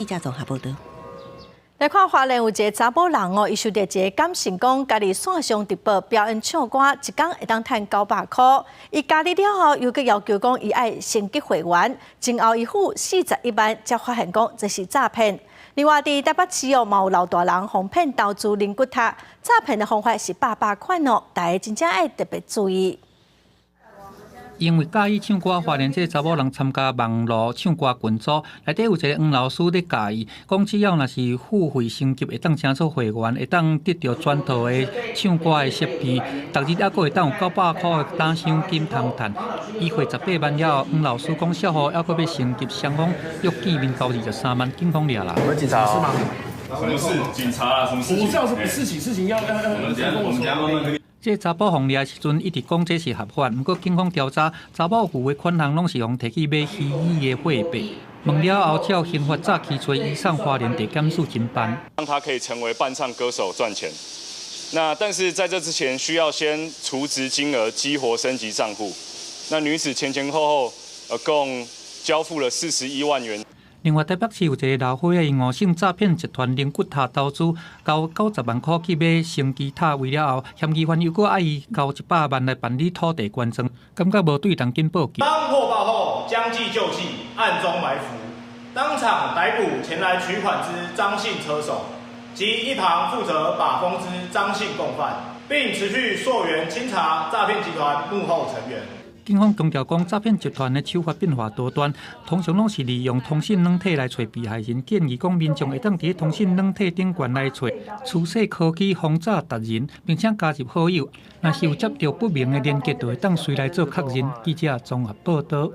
記者綜合報導。來看花蓮有一个查某人哦，伊收著一个簡訊講，家己線上直播表演唱歌，一工會當趁900箍。伊加入了後，又閣要求講伊愛升級會員，前後伊付41萬，才發現講這是詐騙。另外，佇台北市哦，嘛有老大人予騙投資靈骨塔，詐騙的方法是百百款哦，大家真正愛特別注意。因為佮意唱歌，花蓮這查某人參加網路唱歌群組，內底有一个黃老師咧教伊，講只要若是付費升級，會當成做會員，會當得著全套的唱歌的設備，逐日猶閣會當有900箍的打賞金通趁。伊匯18萬了後，黃老師講數予猶閣欲升級，雙方約見面交23萬，警方掠啦。我們警察是嗎？什麼事？警察啊？什麼事？我知道什麼事情，事情要。我們等下慢慢跟。這查埔予掠的時陣，一直講這是合法，毋過警方調查，查某付的款項攏是予提去買虛擬的貨幣。問了後，照刑法詐欺罪，移送花蓮地檢署偵辦。讓他可以成為伴唱歌手賺錢。那但是在這之前，需要先儲值金額激活升級賬戶。那女子前前後後，共交付了41萬元。另外，台北市有一个老歲仔，因誤信詐騙集團靈骨塔投資，交90萬箍去買升級塔位了後，嫌疑犯又閣愛伊交100萬來辦理土地捐贈，感覺無對當緊報警。當獲報後，將計就計，暗中埋伏，當場逮捕前來取款之張姓車手及一旁負責把風之張姓共犯，並持續溯源清查詐騙集團幕後成員。警方強調講，詐騙集團的手法變化多端，通常攏是利用通訊軟體來揣被害人。建議講，民眾會當佇通訊軟體頂懸來揣趨勢科技防詐達人，並且加入好友。若是有接著不明的連結，就會當隨來做確認。記者綜合報導。